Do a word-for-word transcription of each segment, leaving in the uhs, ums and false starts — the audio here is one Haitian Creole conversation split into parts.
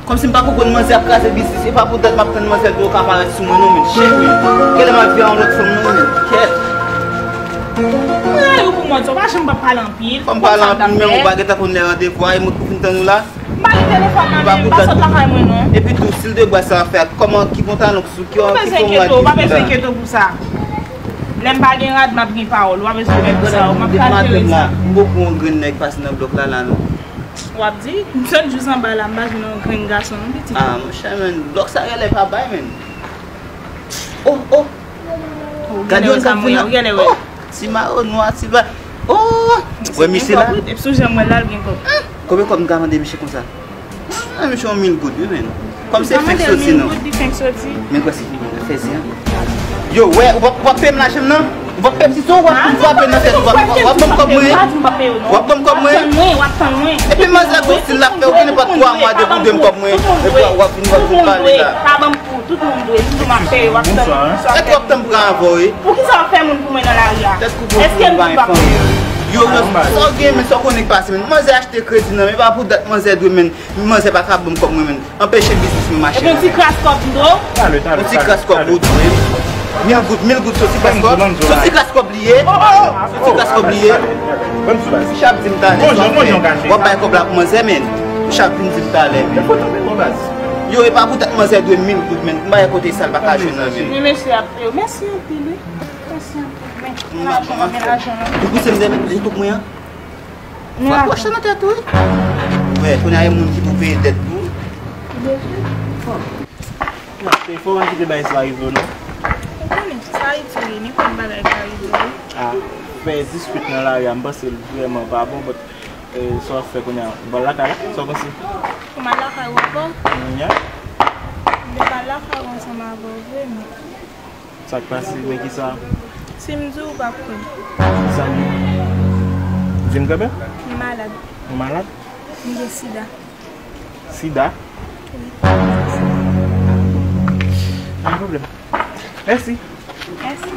Kòmsi m pa konprann manzè ap kraze biznis, e pa pou dat m ap tann manzè dwe ka parèt sou mwen non, men chèf, men. Genlè m ap viv a yon lòt fanm non, men kèt. Mwen rale w pou mòd sa, w pa janm pa pale anpil. Fò m pale anpil, men ou pa gentan konn lè randevou a, e mwen ki pou vin tann ou la. M pa gen telefòn nan men m, pa sot lakay mwen non. Epi tou, si l de bwa sa ap fè, kòman, ki pantalon, sou ki, ki fòm w ap di sa? Ou pa bezwen enkyete w, ou pa bezwen enkyete w pou sa. Lè m pa gen rad, m ap gen pawòl, ou pa bezwen pè pou sa, m ap kalkile sa. M poko wè yon grenn nèg pase nan blòk la, la non. W ap di, m sot jis anba la, m pa jwenn yon grenn gason non, pitit. Ah, monchè, men, blòk sa genlè pa bay, men. Oh, oh! Gade yon sa mwen, ou genlè wè. Oh! Ti mayo nwa, ti ba. Oh! Wè misye la? Epi sou jan mwen la, l gen kòb. Konbyen kòb m ka mande misye konsa? Ah, misye yon mil goud, wi, men. Kòm se fenk soti, non. Mil goud, li fenk soti. Men kwè se fèzi, an. Yo, wè, ou p ap, ou p ap peye m lajan m nan? Ou p ap peye m, si se w, w ap, w ap peye m nan tèt, w ap, w ap ban m kòb mwen. W ap ban m kòb mwen. W ap tann mwen, w ap tann mwen. Epi manzè gwo stil l ap fè, ou gen nenpòt twa mwa depi w dwe m kòb mwen. Epi w ap, w ap vin, w ap vin pale la. Pa ban m kou, tout moun dwe, m di m ap peye, w ap tann mwen. Èske w ap tann m pran avè w, wi? Poukisa w ap fè moun pou mwen nan lari a? Tèt koupe w, èske m di w ap peye? Yo, yo, sa w gen, men sa w konnen k pase, men. Manzè achte kredi nan men, e pa pou dat manzè dwe, men. Manzè pa ka ban m kòb mwen, men. Anpeche biznis mwen mache. Epi yon ti kras kòb m dwe w? Yon ti kras kòb ou dwe m. Mil goud, mil goud, se yon ti kras kòb. Se yon ti kras kòb li ye. Se yon ti kras kòb li ye. Misye ap di m talè, w ap bay kòb la pou manzè, men. Misye ap vin di m talè, men. Yo, e pa pou dat manzè dwe m mil goud, men. M pa wè kote sa l pa ka jwenn nan, men. Men mesye ap peye w. Mèsi anpil, wi. Mèsi anpil, men. Lajan, men lajan, non. Ou pouse m dèyè, men, li tou mwen an. Fò w pwoche nan tèt ou, wi. Wè, kounye a, e moun ki pou peye dèt pou. Fò. Fò w pa kite bagay sa rive w, non. Ou konnen, sa Ayiti ye, nenpòt bagay ka rive, wi. Ah, fè dispit nan lari a, m panse l vrèman pa bon, but, eh, sa w ap fè kounye a, ou pral lakay la, sa w panse? Pou m al lakay ou ankò? Mm, yeah. M te pral lakay ou ansanm avè w vre, men. Sa k pase, men kisa? Si m di w, ou p ap kwè m. Kisa li? Di m kanmenm. M malad. Ou malad? M gen sida. Sida? Wi. Pa gen pwoblèm. Mèsi. Mèsi.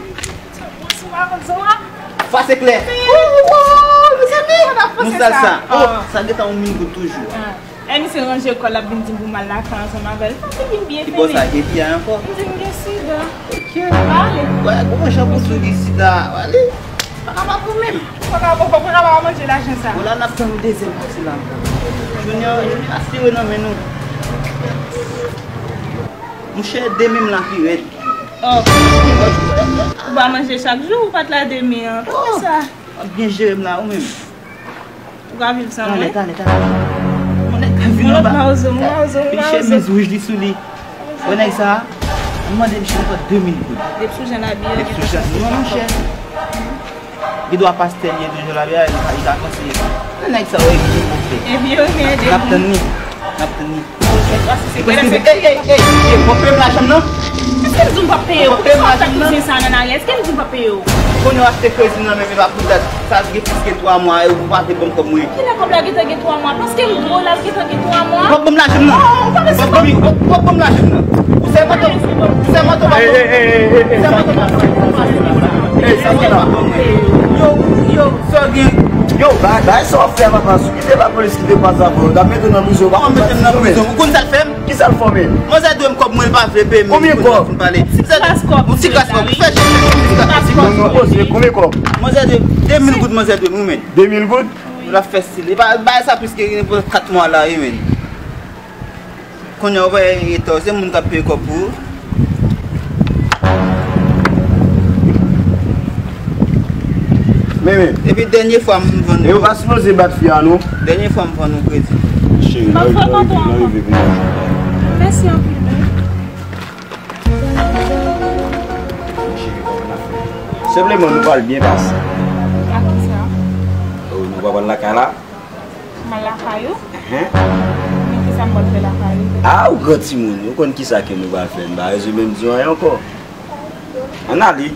Fwa se klè. Wou, wou, wou, mezanmi. Nou sal sa. Oh, sa gentan yon mil goud toujou. Ah. E misye ranje kò l ap vin di m pou m al lakay ansanm avè l. Sa te vin byen fini. Ki bò sa, gen fi a ankò? M di m gen sida. Ok. Pale. Wè, kòman jan pou sou gen sida? Wè, li pa ka pa pou menm. Fò ka bon, fò ka pa manje lajan sa. Bon, la n ap tann dezyèm pati la ankò. Junior, Junior, asire nan men nou. Monchè, demen m la pi rèd. Oh. Ou pa manje chak jou, ou pa t la demen an. Kòman sa? W ap byen jere m la, ou menm. Ou ka viv san mwen? Talè, talè, talè. Yon nèg ka vin anba. Mawozo, mawozo, mawozo. Li chemiz wouj li sou li. Wè nèg sa a? M mande misye nenpòt de mil goud. Depi sou jan l abiye, li sou jan. Non, monchè. Li dwa pastè li ye toujou la, li ka konseye. Nan nèg sa yo, e ki pou fè? Epi yo gen de moun. N ap tann li. N ap tann li. Ey, ey, ey, ey, bon, peye m lajan m nan. Èske m di w m p ap peye w? Peye m lajan m nan. Kouzen sa nan aryè, èske m di w m p ap peye w? Kounye w achte kredi nan men m, e pa pou dat. Sa gen plis ke twa mwa, e ou pa vle ban m kòb mwen. Kilè kòb la gentan gen twa mwa? Paske m dwe w la, l gentan gen twa mwa. W ap ban m lajan m nan. W ap ban m, w ap ban m lajan m nan. Ou sèlman tou, ou sèlman tou pa ban m. Ou sèlman tou pa ban m. Ey, sa se pa bon. Yo, yo, sa gen. Yo, bay, bay sa w ap fè a, papa. Si w kite lapolis kite pa sa pou yo, t ap mete w nan prizon. Ou pa konn mete m nan prizon. Ou konn sa l fè m? Kisa l fè w menm? Manzè dwe m kòb mwen, li pa vle peye m. Konbyen kòb? Yon ti kras kòb. Yon ti kras kòb. Fè chèche yon ti kras kòb. Non, non, oh, se konbyen kòb? Manzè dwe de mil goud, manzè dwe m, wi, men. De mil goud? L ap fè stil. E pa, bay sa plis ke nenpòt kat mwa la, wi, men. Kounye a, ou pa etò, se moun k ap peye kòb pou ou. Men, men. Epi dènye fwa m vann ou. E ou pa sipoze bat fi a, non. Dènye fwa m vann ou kredi. Cheri, lè rive, lè rive, lè rive, kounye a. Mèsi anpil, men. Senpleman, nou pral byen pase. A kisa? Oh, nou pral lakay la. M al lakay ou? Enhen. Men kisa m pral fè lakay ou? A, ou gran timoun, ou konn kisa ke nou pral fè, m pa bezwen menm di w anyen ankò. Ann ale.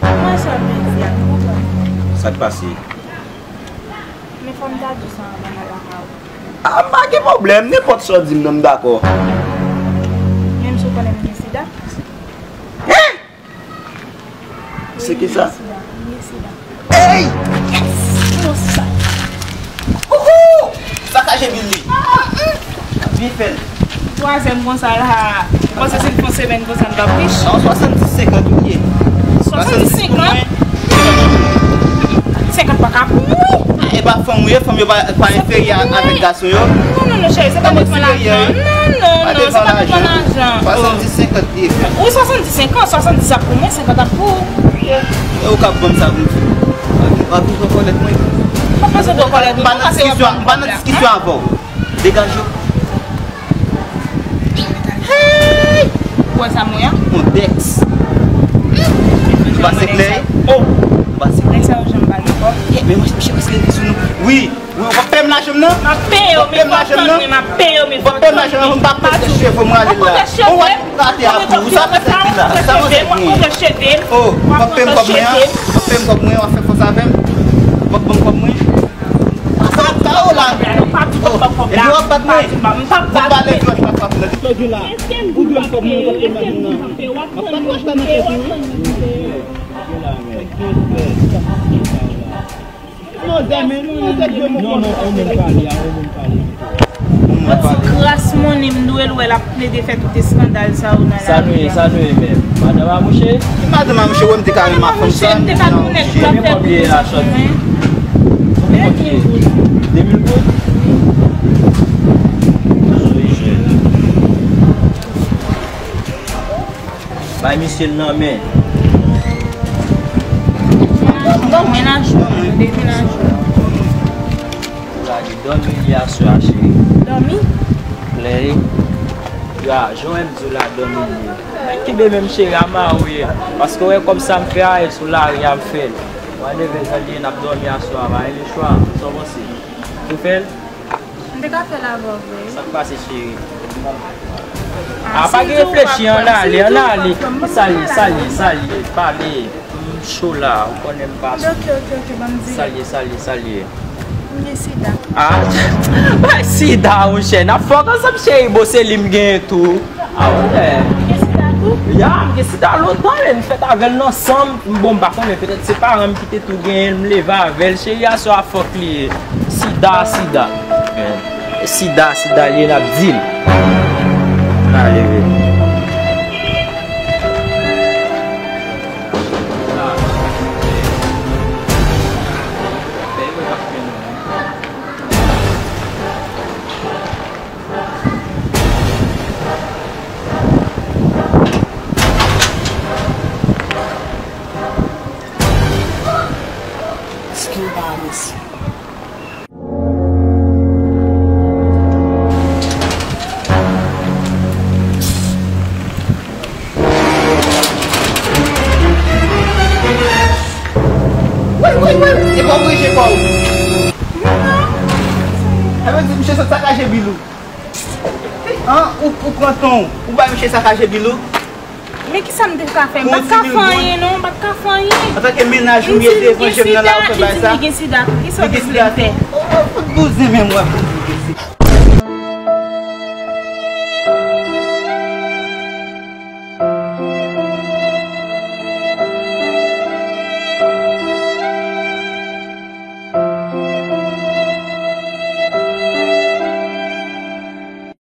Mwen sèl men di a, nou konprann. Sa k pase? Men fò m ta di w sa anvan m al lakay ou. A, m pa gen pwoblèm, nenpòt sa w di m nan, m dakò. Menm si w konnen m gen sida? Hen? Se ki sa? Ey! Yes! Koukou! Sakaje bil li. Byen fè l. Twazyèm konsa la, ou panse si n fè yon semèn konsa n p ap rich? Non, swasanndis senkant ou ye. Swasanndis senkant? Senkant pa ka pou mwen. E pa fanm ou ye, fanm yo pa, pa enferyè avèk gason yo. Non, non, non, cheri, se pa devan lajan. Non, non, non, se pa devan lajan. Swasanndis senkant li ye. Wi, swasanndis senkant, swasanndis ap pou mwen, senkant ap pou ou. E ou k ap ban m sa pou m fè? W ap vin pran kòlèt mwen? M pa bezwen pran kòlèt ou, m pa nan diskisyon avè w. Degaje w. Hey! Ou wè sa m wè a? Yon dèks. Ou pa se klè? Oh! Ou pa se klè? Nèg sa yo janm pa gen kòb. Yeah, men mwen, misye prèske rive sou nou. Wi, wi, w ap peye m lajan m nan? M ap peye w, men fò w tann mwen, m ap peye w, men fò w tann mwen. W ap peye m lajan m nan, m pa konte cheve m rale la. Ou wè, m rate a pou ou. Sa mwen fè la? Sa mwen fè mwen? Oh, w ap peye m kòb mwen an? W ap peye m kòb mwen, w ap fè fòs avè m? W ap ban m kòb mwen? Sa w ap ba yo la? Epi w ap bat mwen? Ou pale vre, w ap bat mwen. Ou dwe m kòb mwen, w ap bat mwen. W ap bat mwen, w ap bat mwen. Non, Zèmen, non, non, Zèmen, non, non, on moun pale, a, on moun pale. Yon ti kras monnen m dwe l wè l ap plede fè tout eskandal sa yo nan lari a. Sa nou ye, sa nou ye menm? Madanm a mouche? Ki madanm a mouche? Wè m te ka renmen fanm sa. Madanm a mouche, m te ka konnen tout afè pou mwen. Konbyen kòb li ye? De mil goud? Bay misye l nan men. Bon, mennaj ou, de mennaj ou. Ou la di dòmi li aswè a, cheri. Dòmi? Klè. Ya, jan w wè m di w la, dòmi li ye. Men kenbe menm, cheri, a mari w ye. Paske w wè kòb sa m fè a, e sou lari a m fè l. Whatever jan l ye, n ap dòmi aswè a, pa gen lechwa. Sa w panse? Ou fè l? M te ka fè l avè w vre. Sa k pase, cheri? Ah, pa gen reflechi, ann ale, ann ale. Sa l ye, sa l ye, sa l ye? Pale. M cho la, ou konnen m pa sou. Ok, ok, ok, ban m di. Sa l ye, sa l ye, sa l ye? M gen sida. Ah, bay sida, monchè. N ap fòk ansanm, cheri, bon, se li m genyen tou. Ah, wè. Ou gen sida tou? Ya, m gen sida lontan, men m fèt avè l nan san m. Bon, m pa konnen, petèt se paran m ki te tou genyen l, m leve avè l. Cheri, aswè a fòk li ye. Sida, sida. E sida, sida li ye, n ap di l. N a leve. Skill bodies. Woy, woy, woy! E pa w rije pa w. Sa vle di misye sot sakaje bil ou. An, ou, ou pran tan w, ou bay misye sakaje bil ou. Men kisa m te ka fè? M pa t ka fè anyen non, m pa t ka fè anyen. Antanke mennaj ou m ye devan je m nan la ou fè bagay sa. Li di li gen sida tou, kisa w te vle m fè? Ou fout bouzen menm wè.